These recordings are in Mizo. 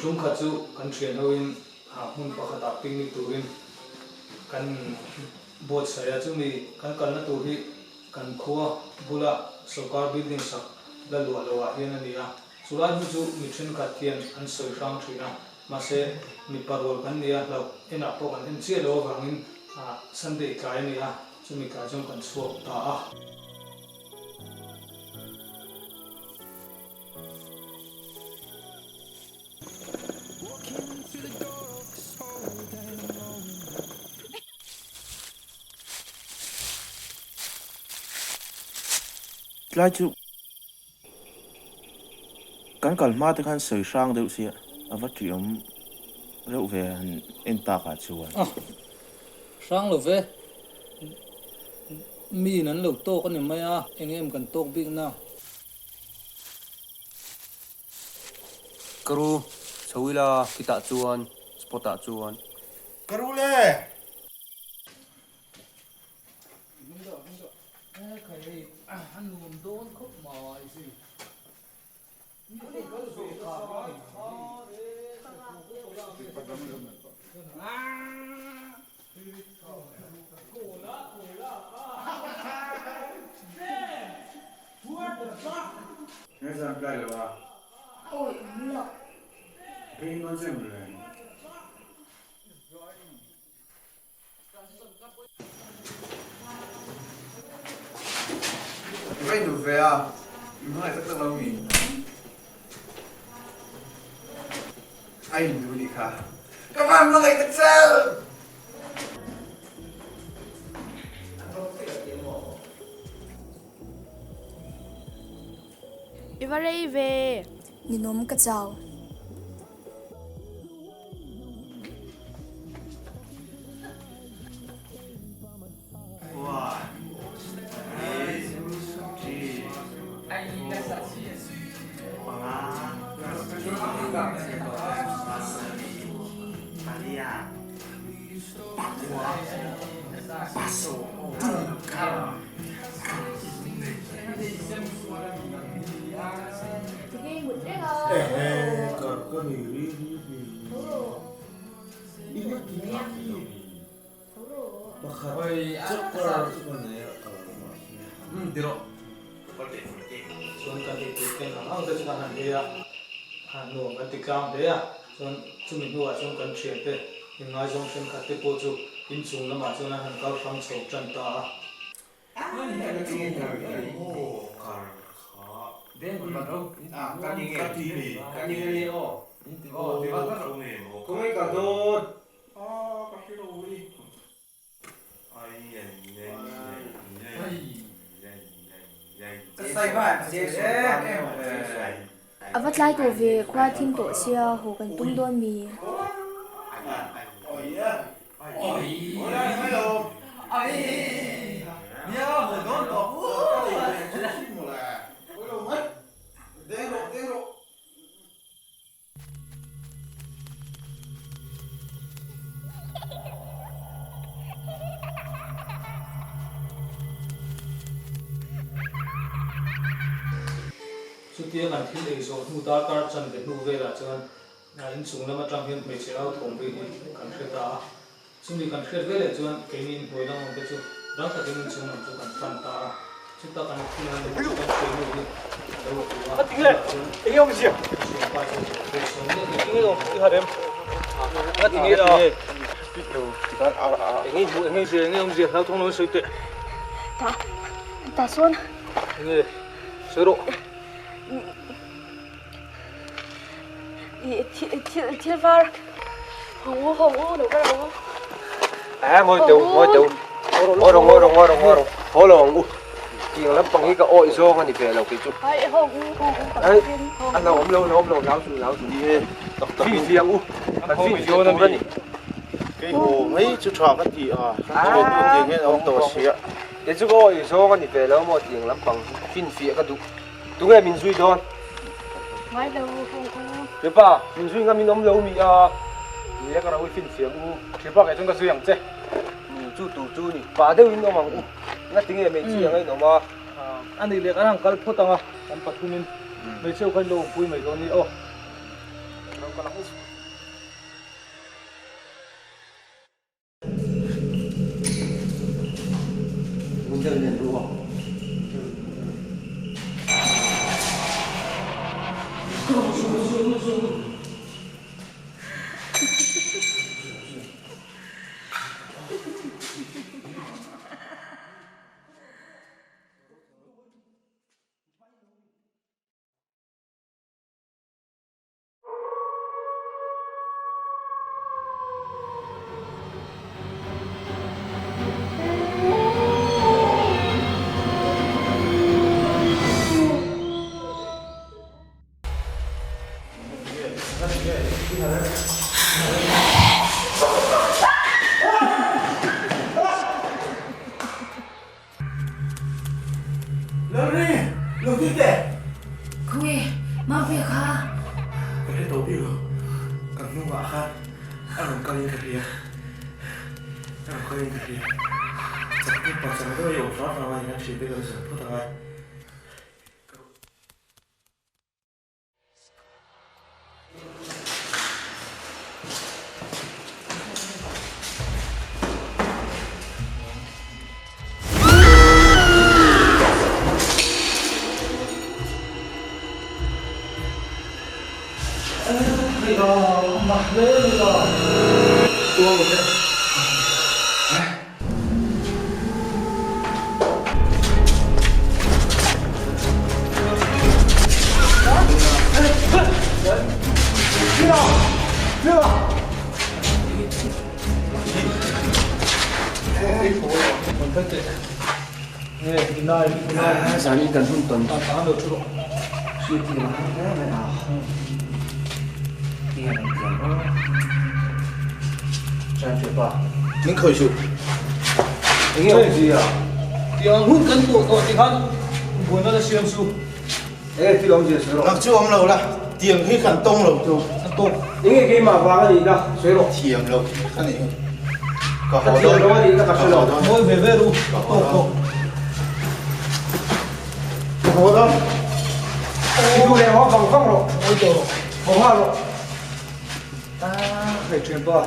Tum khat chu kan thian hoin hmun pakhatah picnic turin kan buatsaih a, chumi kan kalna tur hi kan khua bula sawrkar building sak la luah loh ah hian a ni a, chulai hnu chu mi thenkhat hian an sawi hrang thin a, mahse mipa rual kan ni a, hlauh enah pawh kan en chiah loh avangin Sunday tlai a ni a, chumi tlai chuan kan chhuak ta a. Tlai chu kan kal hma te khan sawi hrang deuh sia a va ṭih awm reuh ve han en tak ah chuan. A hrang lo ve, miin an lo tawk a ni mai a, eng em kan tawk bik na. Ka ru chho ila khitah chuan spot ah chuan. Ka ru le! I va rei ve. Ninawm ka chau. Chuan kan eitur ken ang ang te chu kan han ei a, nuam kan ti tlang hle a, chuan chumi hnuah chuan kan thiante inngaizawng thenkhat te pawh chu inchung lamah chuan an han kal hrang chho tan ta a. A va tlai tawh ve, khua thim tawh sia, haw kan tum dawn mi? Chutia kan thil ei zawh hnu darkar chanve hnu velah chuan inchung lam atang hian hmeichhe au thawm ri hi kan hre ta a. Chumi kan hriat veleh chuan keini inhnuai lam awm te chu rang takin inchung lam chu kan fan ta a, chuta kan thil han hmuh chu kan hriat nu hi a lo tlu a, tunah chuan ka thianpa chu beisawm miah Á ngồi tù ngồi tù ngồi rồi ngồi rồi ngồi rồi ngồi rồi hố lồ u tiền lắm bằng cái ội vô anh về lầu cái chú ấy anh nào ôm lâu ôm lâu lão chú lão chú phi riêng u phi riêng u đó Cái hồ mấy chú trò cái gì à cái tiền hết ông tổ xía cái chú ội vô anh về lâu mà tiền lắm bằng phin phía cái đủ đúng là mình duy đón Thipa, min zui nga min awm lo mi a, ni e ka ro i fin fiang u. Thipa kei chuan ka zui ang che. Ni chu tur chu ni, pa deuh in awm ang u. Nga ti nge hmeichhia anga in awm a. A nih leh kan han kal phawt ang a, kan pathumin hmeichhia kha in lo awmpui mai dawn ni aw. kal ang u. Larry! Lo ti teh! Khawnge Mafia kha? Ka hre tawh bik lo, ka hnungah khan a rawn kal in ka hria, a rawn kal in ka hria. Chak te pachang deuh a i awm hram hram a ni khan hriat te ka lo zawng phawt angai. Min khawih suh. Enge awmzia? Tiang hun kan tuah tawh ti khan buaina la siam su. Enge thil awmzia sawi rawh. Nang chu awm lo la, tiang hi kan tawng lo chu. A tawk. Enge keimah vang a nihna sawi rawh. Thiam lo a nih hi. Ka haw dawn. Ka thiam lo a nihna ka hre lo. Mawi ve ve ru. A tawk tawk. Ka haw dawn. I duh leh haw vang vang rawh. Mawi tawh rawh. Haw nghal rawh. Ah, hei thianpa.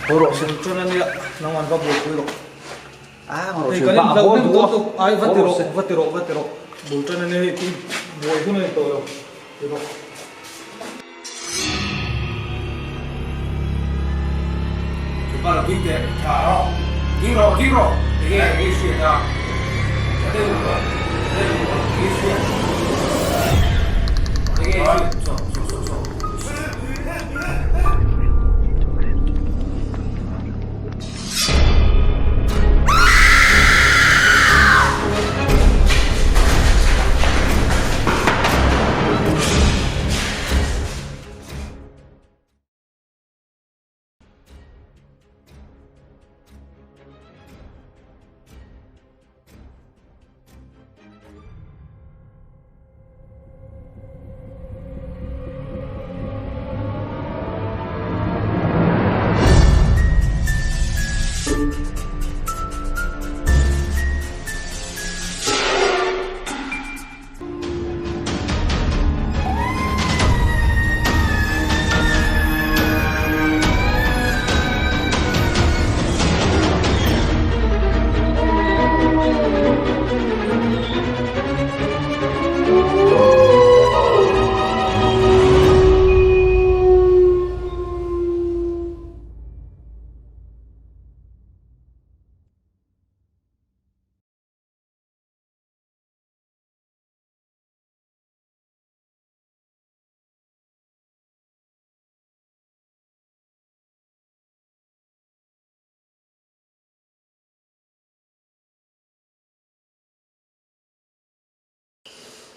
Haw rawh sem chuan a nia, nang an va buaipui rawh. Ah, haw rawh Hei kan thianpa, inhlo haw hnem duh a. tawh tuk, ai va Haw ti rawh rawh, se. va ti rawh, va ti rawh. Bul tan a nia hei tui buai hun a ni tawh lo, ti rawh. Thianpa lo ding teh, tha rawh. Ding rawh, ding rawh. Enge enge i hriat a? Tha deuh rawh, tha deuh rawh, enge i hriat? Enge i hriat? Saw, saw, saw, saw.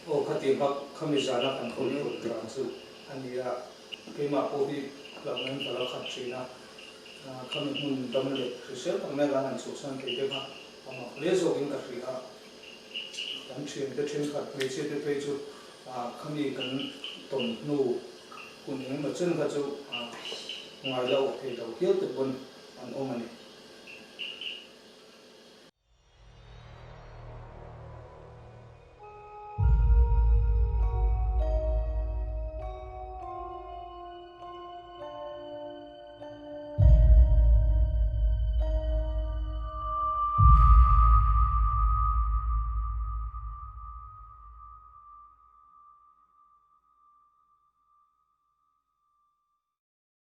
Aw khati bak khami zana kan hawi hawi dan chu a ni a, keimah pawh hi hlauhna in ka lo khat thin a, khami hmun dam leh hrisel tak mai kan han chhuahsan thei te kha a mak hle zawkin ka hria a, kan thiante thenkhat hmeichhia te phei chu khami kan tawn hnu hun engemaw chen kha chu ngai lo thei lo hial te pawn an awm a ni.